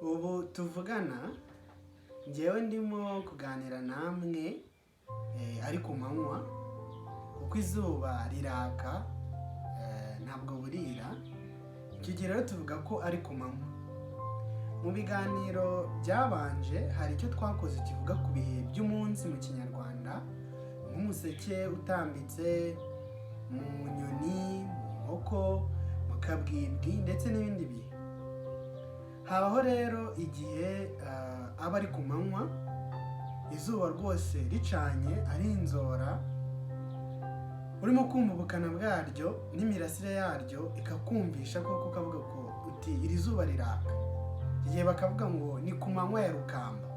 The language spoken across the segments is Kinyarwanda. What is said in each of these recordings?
Ubu tuvugana ngewe ndimo kuganira namwe ari ku manywa, kuko izuba riraka, ntabwo burira. Icyo gihe rero tuvuga ko ari ku manywa. Mu biganiro byabanje hari icyo twakoze kivuga ku bihe by'umunsi mu Kinyarwanda, nk'umuseke utambitse, mu nyoni, mu nkoko, mu kabwibwi ndetse n'ibindi bihe. Habaho rero igihe aba ari ku manywa, izuba rwose ricanye ari inzora, urimo kumva ubukana bwaryo n'imirasire yaryo ikakumvisha koko, ukavuga ko uti: "Iri zuba riraka." Igihe bakavuga ngo ni ku manywa ya rukamba.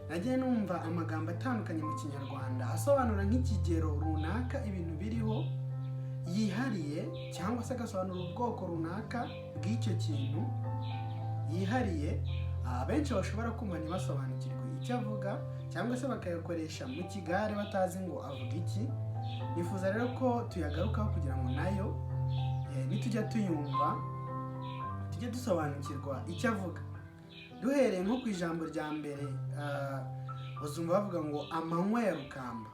Nagiye numva amagambo atandukanye mu Kinyarwanda asobanura nk'ikigero runaka ibintu biriho yihariye, cyangwa se agasobanura ubwoko runaka bw'icyo kintu yihariye, benshi bashobora kumva ntibasobanukirwe icyo avuga, cyangwa se bakayakoresha mu kigare batazi ngo avuga iki. Nifuza rero ko tuyagarukaho kugira ngo nayo nitujya tuyumva tujye dusobanukirwa icyo avuga. Duhereye nko ku ijambo rya mbere, uzumva bavuga ngo amanywa ya rukamba.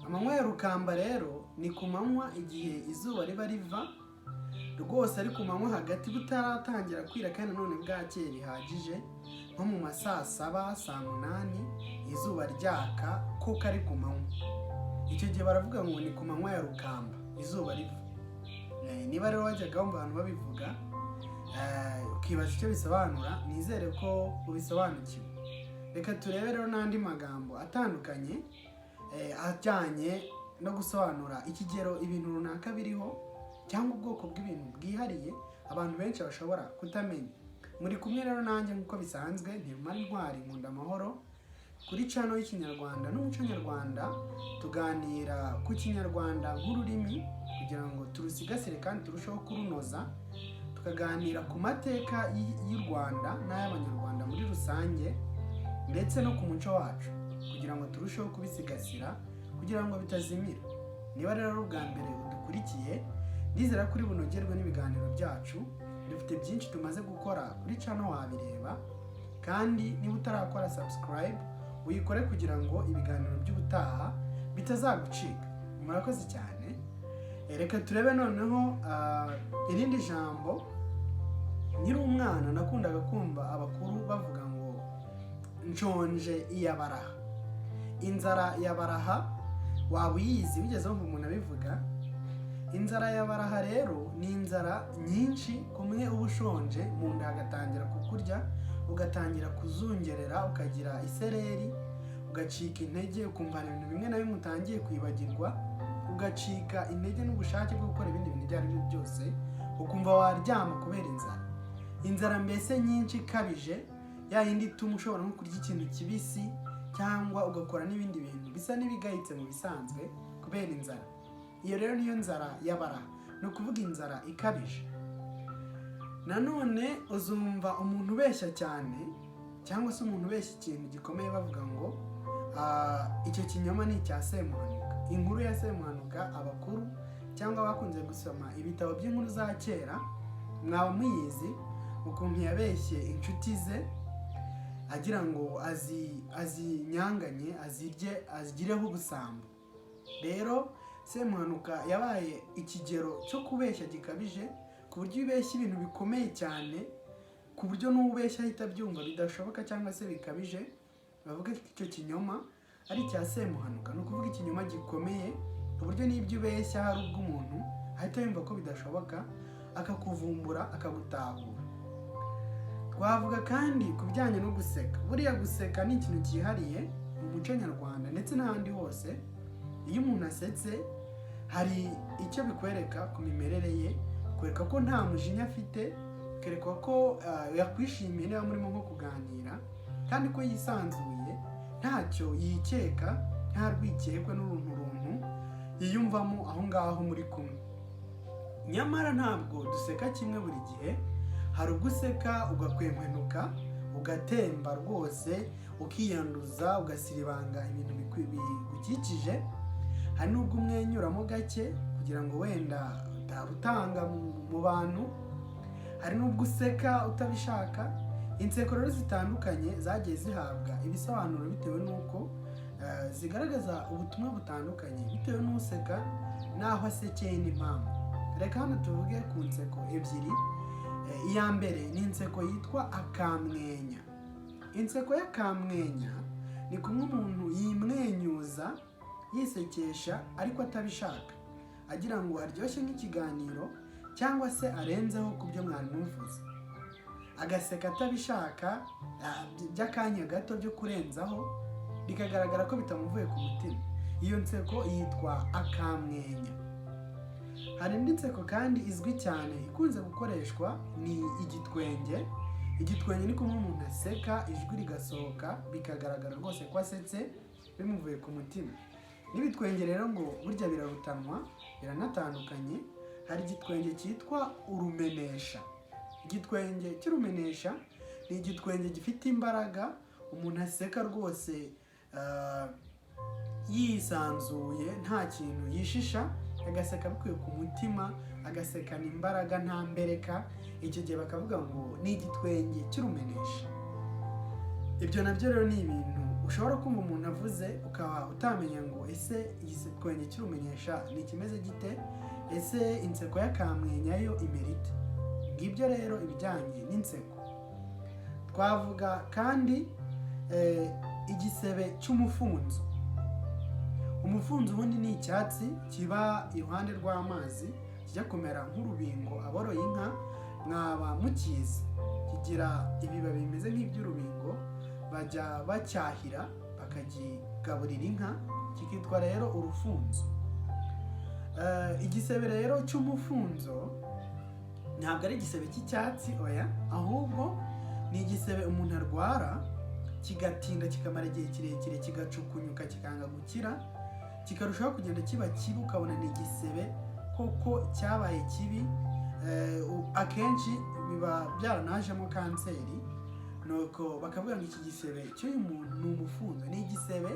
Amanywa ya rukamba rero ni ku manywa, igihe izuba riba riva rwose ari ku manywa hagati, butaratangira kwira kandi nanone bwakeye bihagije, nko mu ma saa saba, saa munani, izuba ryaka kuko ari ku manywa. Icyo gihe baravuga ngo ni ku manywa ya rukamba, izuba riva. Niba rero wajyaga wumva abantu babivuga ukibaza icyo bisobanura, nizere ko ubisobanukiwe. Reka turebe rero n'andi magambo atandukanye ajyanye no gusobanura ikigero ibintu runaka biriho, cyangwa ubwoko bw'ibintu bwihariye abantu benshi bashobora kutamenya. Muri kumwe rero nanjye nk'uko bisanzwe, Ntirumara Intwari, Nkunda Amahoro, kuri channel y'Ikinyarwanda n'umuco nyarwanda. Tuganira ku Kinyarwanda nk'ururimi kugira ngo turusigasire kandi turusheho kurunoza, tukaganira ku mateka y'u Rwanda n'ay'Abanyarwanda muri rusange, ndetse no ku muco wacu kugira ngo turusheho kubisigasira kugira ngo bitazimira. Niba rero ari ubwa mbere udukurikiye, ndizera ko uri bunogerwe n'ibiganiro byacu. Dufite byinshi tumaze gukora kuri channel, wabireba. Kandi niba utarakora subscribe, uyikore kugira ngo ibiganiro by'ubutaha bitazagucika. Murakoze cyane. Reka turebe noneho irindi jambo. Nkiri umwana nakundaga kumva abakuru bavuga ngo nshonje iya baraha. Inzara ya baraha waba uyizi? Wigeze wumva umuntu abivuga? Inzara ya baraha rero ni inzara nyinshi, kumwe uba ushonje mu nda hagatangira kukurya, ugatangira kuzungerera, ukagira isereri, ugacika intege, ukumva hari ibintu bimwe na bimwe utangiye kwibagirwa, ugacika intege n'ubushake bwo gukora ibindi bintu ibyo ari byo byose, ukumva waryama kubera inzara. Inzara mbese nyinshi ikabije, ya yindi ituma ushobora nko kurya ikintu kibisi cyangwa ugakora n'ibindi bintu bisa n'ibigayitse mu bisanzwe kubera inzara. Iyo rero niyo nzara y'abaraha, ni ukuvuga inzara ikabije. Nanone uzumva umuntu ubeshya cyane cyangwa se umuntu ubeshya ikintu gikomeye bavuga ngo icyo kinyoma ni icya Semuhanuka. Inkuru ya Semuhanuka, abakuru cyangwa abakunze gusoma ibitabo by'inkuru za kera mwaba muyizi, ukuntu yabeshye inshuti ze agira ngo azinyanganye, azirye, azigireho ubusambo. Rero Semuhanuka yabaye ikigero cyo kubeshya gikabije, ku buryo iyo ubeshya ibintu bikomeye cyane, ku buryo n'ubeshya ahita abyumva bidashoboka cyangwa se bikabije, bavuga ko icyo kinyoma ari icya Semuhanuka. Ni ukuvuga ikinyoma gikomeye ku buryo n'ibyo ubeshya hari ubwo umuntu ahita yumva ko bidashoboka, akakuvumbura, akagutahura. Twavuga kandi ku bijyanye no guseka. Buriya guseka ni ikintu cyihariye mu muco nyarwanda ndetse n'ahandi hose. Iyo umuntu asetse hari icyo bikwereka ku mimerere ye, kwereka ko nta mujinya afite, kereka ko yakwishimiye niba murimo nko kuganira, kandi ko yisanzuye, ntacyo yikeka, nta rwikekwe n'uruntu runtu yiyumvamo aho ngaho muri kumwe. Nyamara ntabwo duseka kimwe buri gihe. Hari ubwo useka ugakwenkwenuka, ugatemba rwose, ukiyanduza, ugasiribanga ibintu bigukikije. Hari n'ubwo umwenyuramo gake kugira ngo wenda utarutanga mu bantu. Hari n'ubwo useka ugaseka Hari n'ubwo useka utabishaka. Inseko rero zitandukanye zagiye zihabwa ibisobanuro bitewe n'uko zigaragaza ubutumwa butandukanye, bitewe n'useka n'aho asekeye n'impamvu. Reka hano tuvuge ku nseko ebyiri. Iya mbere ni inseko yitwa akamwenya. Inseko y'akamwenya ni kumwe umuntu yimwenyuza, yisekesha ariko atabishaka, agira ngo aryoshye nk'ikiganiro cyangwa se arenzeho ku byo mwari muvuze, agaseka atabishaka, by'akanya gato byo kurenzaho, bikagaragara ko bitamuvuye ku mutima. Iyo nseko yitwa akamwenya. Hari indi nseko kandi izwi cyane ikunze gukoreshwa, ni igitwenge. Igitwenge ni kumwe umuntu aseka ijwi rigasohoka, bikagaragara rwose ko asetse bimuvuye ku mutima. N'ibitwenge rero ngo burya birarutanwa, biranatandukanye. Hari igitwenge cyitwa urumenesha. Igitwenge cy'urumenesha ni igitwenge gifite imbaraga, umuntu aseka rwose yisanzuye, nta kintu yishisha, agaseka bikuye ku mutima, agasekana imbaraga nta mbereka. Icyo gihe bakavuga ngo ni igitwenge cy'urumenesha. Ibyo nabyo rero ni ibintu ushobora kumva umuntu avuze ukaba utamenya ngo: ese igitwenge cy'urumenesha ni ikimeze gite? Ese inseko y'akamwenya yo imera ite? Ngibyo rero ibijyanye n'inseko. Twavuga kandi igisebe cy'umufunzo. Umufunzo ubundi ni icyatsi kiba iruhande rw'amazi, kijya kumera nk'urubingo. Aboroye inka mwaba mukizi. Kigira ibibabi bimeze nk'iby'urubingo, bajya bacyahira bakakigaburira inka, kikitwa rero urufunzo. Igisebe rero cy'umufunzo ntabwo ari igisebe cy'icyatsi, oya, ahubwo ni igisebe umuntu arwara kigatinda, kikamara igihe kirekire, kigacukunyuka, kikanga gukira, kikarushaho kugenda kiba kibi, ukabona ni igisebe koko cyabaye kibi. Akenshi biba byaranajemo kanseri. Nuko bakavuga ngo iki gisebe cy'uyu muntu ni umufunzo, ni igisebe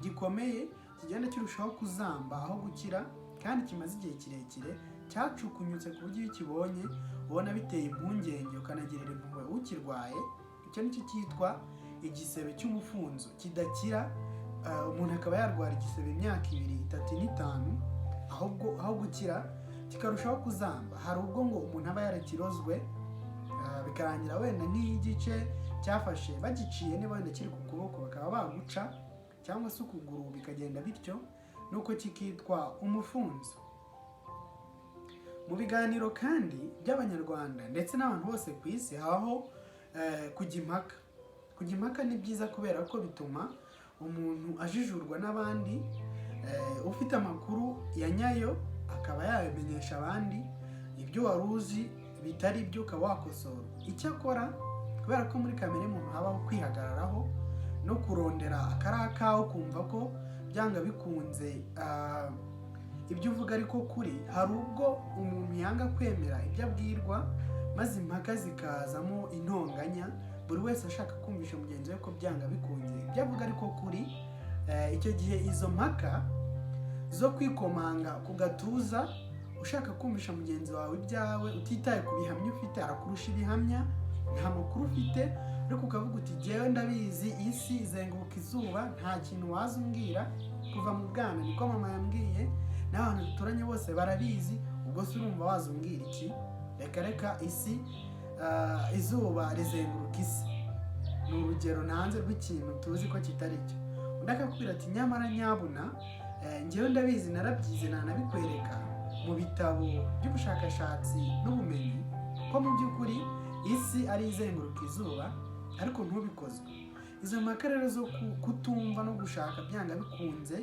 gikomeye kigenda kirushaho kuzamba aho gukira, kandi kimaze igihe kirekire, cyacukunyutse ku buryo iyo ukibonye ubona biteye impungenge, ukanagirira impuhwe ukirwaye. Icyo nicyo cyitwa igisebe cy'umufunzo kidakira. Umuntu akaba yarwara igisebe imyaka 2, 3 n'5, ahubwo aho gukira kikarushaho kuzamba. Hari ubwo ngo umuntu aba yarakirozwe, bikarangira wenda nk'igice cyafashe bagiciye, niba wenda kiri ku kuboko bakaba baguca, cyangwa se ukuguru, bikagenda bityo, nuko kikitwa umufunzo. Mu biganiro kandi by'Abanyarwanda ndetse n'abantu bose ku isi habaho kujya impaka. Kujya impaka ni byiza kubera ko bituma umuntu ajijurwa n'abandi, ufite amakuru ya nyayo akaba yayamenyesha abandi, ibyo wari uzi bitari byo ukaba wakosorwa. Icyakora kubera ko muri kamere muntu habaho kwihagararaho no kurondera akari akawe, kumva ko byanga bikunze ibyo uvuga ariko kuri, hari ubwo umuntu yanga kwemera ibyo abwirwa, maze impaka zikazamo intonganya, buri wese ashaka kumvisha mugenzi we ko byanga bikunze ibyo avuga ariko kuri. Icyo gihe izo mpaka zo kwikomanga ku gatuza ushaka kumvisha mugenzi wawe ibyawe, utitaye ku bihamya ufite, arakurusha ibihamya, nta makuru ufite, ariko ukavuga uti: "Jyewe ndabizi, isi izenguruka izuba, nta kintu waza umbwira. Kuva mu bwana niko mama yambwiye, n'abantu duturanye bose barabizi, ubwo se urumva waza umbwira iki? Reka reka, isi izuba rizenguruka isi." Ni urugero ntanze rw'ikintu tuzi ko kitari cyo. Undi akakubwira ati: "Nyamara nyabuna, njyewe ndabizi, narabyize, nanabikwereka mu bitabo by'ubushakashatsi n'ubumenyi ko mu by'ukuri isi ari izenguruka izuba," ariko ntubikozwe. Izo mpaka rero zo kutumva no gushaka byanga bikunze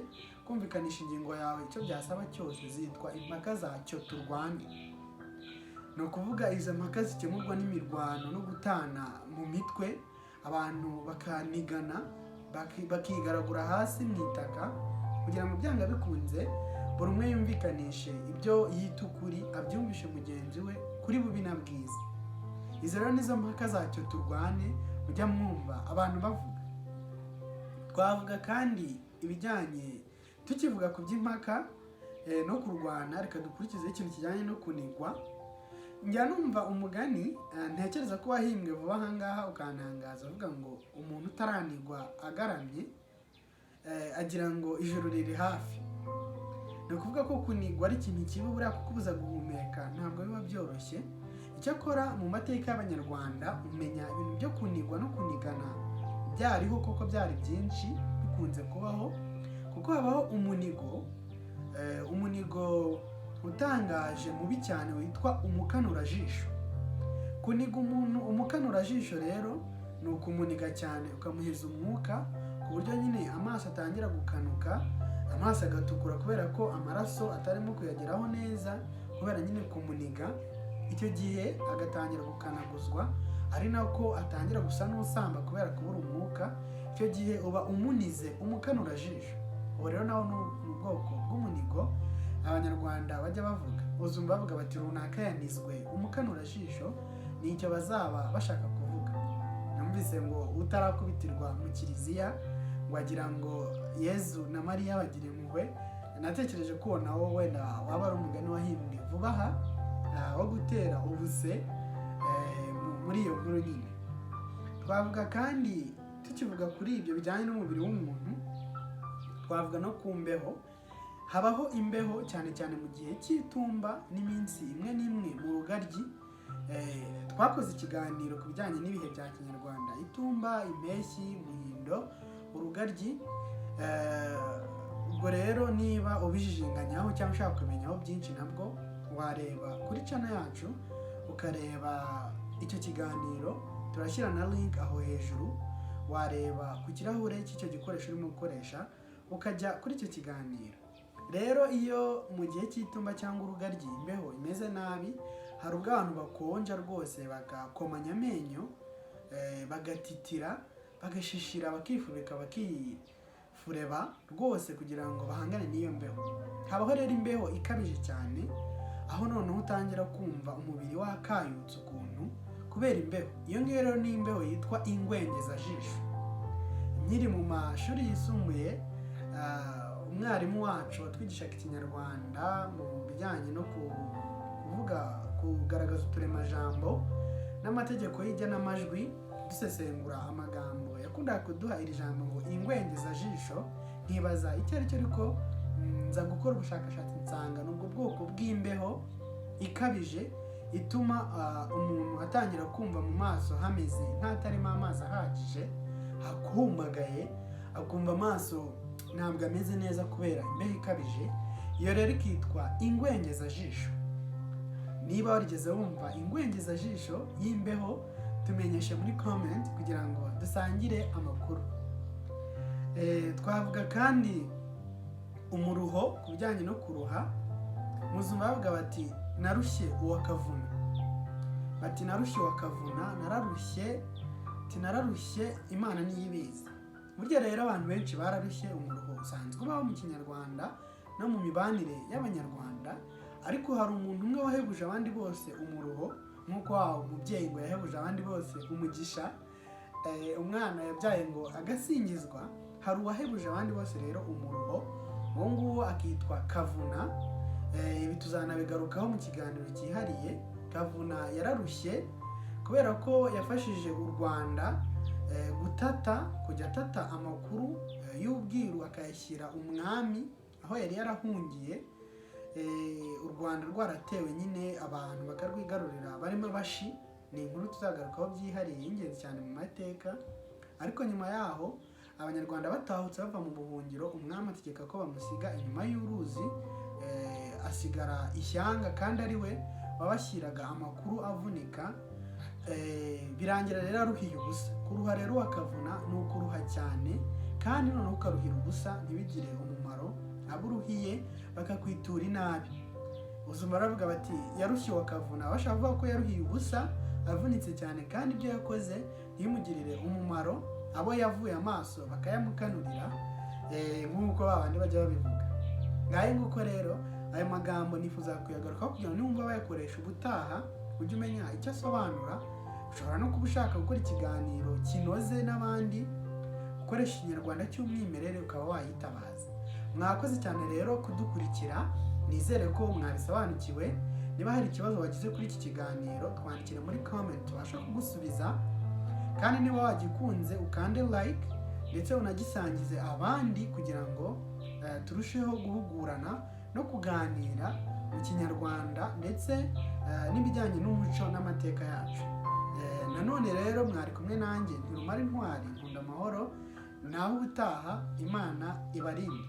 kumvikanisha ingingo yawe icyo byasaba cyose, zitwa impaka zacyo turwane. Ni ukuvuga izo mpaka zikemurwa n'imirwano no gutana mu mitwe, abantu bakanigana, bakigaragura hasi mu itaka kugira ngo byanga bikunze buri umwe yumvikanishe ibyo yita ukuri, abyumvishe mugenzi we kuri bubi na bwiza. Izo rero nizo mpaka zacyo turwane mujya mwumva abantu bavuga. Twavuga kandi ibijyanye, tukivuga ku by'impaka no kurwana, reka dukurikizeho ikintu kijyanye no kunigwa. Njya numva umugani, ntekereza ko wahimbwe vuba aha ngaha ukantangaza, uvuga ngo umuntu utaranigwa agaramye agira ngo ijoro riri hafi. Ni ukuvuga ko kunigwa ari ikintu kibi, buriya kukubuza guhumeka ntabwo biba byoroshye. Icyakora mu mateka y'Abanyarwanda umenya ibintu byo kunigwa no kunigana byariho koko, byari byinshi, bikunze kubaho, kuko habaho umunigo, umunigo utangaje mubi cyane witwa umukanurajisho. Kuniga umuntu umukanurajisho rero ni ukumuniga cyane ukamuheza umwuka, ku buryo nyine amaso atangira gukanuka, amaso agatukura kubera ko amaraso atarimo kuyageraho neza kubera nyine kumuniga. Icyo gihe agatangira gukanaguzwa, ari nako atangira gusa n'usamba kubera kubura umwuka. Icyo gihe uba umunize umukanurajisho. Ubu rero nawo ni ubwoko bw'umunigo Abanyarwanda bajya bavuga. Uzumva bavuga bati runaka yanizwe umukanurajisho, ni icyo bazaba bashaka kuvuga. Numvise ngo utarakubitirwa mu kiliziya ngo agira ngo Yezu na Mariya bagira impuhwe. Natekereje ko uwo nawo wenda waba ari umugani wahimbwe vuba aha, wo gutera ubuse muri iyo nkuru nyine. Twavuga kandi, tukivuga kuri ibyo bijyanye n'umubiri w'umuntu, twavuga no ku mbeho. Habaho imbeho cyane cyane mu gihe cy'itumba n'iminsi imwe n'imwe mu rugaryi. Twakoze ikiganiro ku bijyanye n'ibihe bya Kinyarwanda: itumba, impeshyi, umuhindo, urugaryi. Ubwo rero niba ubijijinganyaho cyangwa ushaka kumenyaho byinshi, nabwo wareba kuri channel yacu ukareba icyo kiganiro. Turashyira na link aho hejuru, wareba ku kirahure cy'icyo gikoresho urimo gukoresha ukajya kuri icyo kiganiro. Rero iyo mu gihe cy'itumba cyangwa urugaryi imbeho imeze nabi, hari ubwo abantu bakonja rwose bagakomanya amenyo, bagatitira, bagashishira, bakifubika, bakifureba rwose kugira ngo bahangane n'iyo mbeho. Habaho rero imbeho ikabije cyane, aho noneho utangira kumva umubiri wakayutse ukuntu kubera imbeho. Iyo ngiyo rero ni imbeho yitwa ingwengezajisho. Nkiri mu mashuri yisumbuye, umwarimu wacu watwigishaga Ikinyarwanda mu bijyanye no kuvuga, kugaragaza uturemajambo n'amategeko y'igenamajwi, dusesengura amagambo, yakundaga kuduha iri jambo ngo ingwengezajisho, nkibaza icyo ari cyo. Ariko nza gukora ubushakashatsi nsanga ni ubwo bwoko bw'imbeho ikabije ituma umuntu atangira kumva mu maso hameze nk'atarimo amazi ahagije, hakumagaye, akumva amaso ntabwo ameze neza kubera imbeho ikabije. Iyo rero ikitwa ingwengezajisho. Niba warigeze wumva ingwengezajisho y'imbeho, tumenyeshe muri comment kugira ngo dusangire amakuru. Twavuga kandi umuruho. Ku bijyanye no kuruha, muzumva bavuga bati narushye uwa kavuna, bati narushye uwa kavuna, nararushye, ati nararushye, Imana niyo ibizi. Burya rero abantu benshi bararushye. Umuruho usanzwe ubaho mu Kinyarwanda no mu mibanire y'Abanyarwanda, ariko hari umuntu umwe wahebuje abandi bose umuruho, nk'uko wa umubyeyi ngo yahebuje abandi bose umugisha, umwana yabyaye ngo agasingizwa. Hari uwahebuje abandi bose rero umuruho, uwo nguwo akitwa Kavuna. Ibi tuzanabigarukaho mu kiganiro cyihariye. Kavuna yararushye kubera ko yafashije u Rwanda gutata, kujya atata amakuru y'ubwiru akayashyira umwami aho yari yarahungiye, u Rwanda rwaratewe nyine, abantu bakarwigarurira barimo Abashi. Ni inkuru tuzagarukaho byihariye y'ingenzi cyane mu mateka. Ariko nyuma yaho Abanyarwanda batahutse bava mu buhungiro, umwami ategeka ko bamusiga inyuma y'uruzi, asigara ishyanga kandi ari we wabashyiraga amakuru avunika. Birangira rero aruhiye ubusa. Kuruha rero wakavuna ni ukuruha cyane kandi noneho ukaruhira ubusa, ntibigire umumaro, abo uruhiye bakakwitura inabi. Uzumva baravuga bati yarushye wakavuna, bashaka kuvuga ko yaruhiye ubusa, avunitse cyane, kandi ibyo yakoze ntibimugirire umumaro, abo yavuye amaso bakayamukanurira, nk'uko babandi bajya babivuga. Ngahe nguko rero, ayo magambo nifuza kuyagarukaho kugira ngo niwumva bayakoresha ubutaha ujye umenya icyo asobanura. Ushobora no kuba ushaka gukora ikiganiro kinoze n'abandi ukoresha Ikinyarwanda cy'umwimerere, ukaba wayitabaza. Mwakoze cyane rero kudukurikira, nizere ko mwabisobanukiwe. Niba hari ikibazo wagize kuri iki kiganiro, twandikire muri comment tubashe kugusubiza. Kandi niba wagikunze, ukande like ndetse unagisangize abandi kugira ngo turusheho guhugurana no kuganira mu Kinyarwanda ndetse n'ibijyanye n'umuco n'amateka yacu. Nanone rero mwari kumwe nanjye Ntirumara Intwari, nkunda amahoro. Naho ubutaha, Imana ibarinde.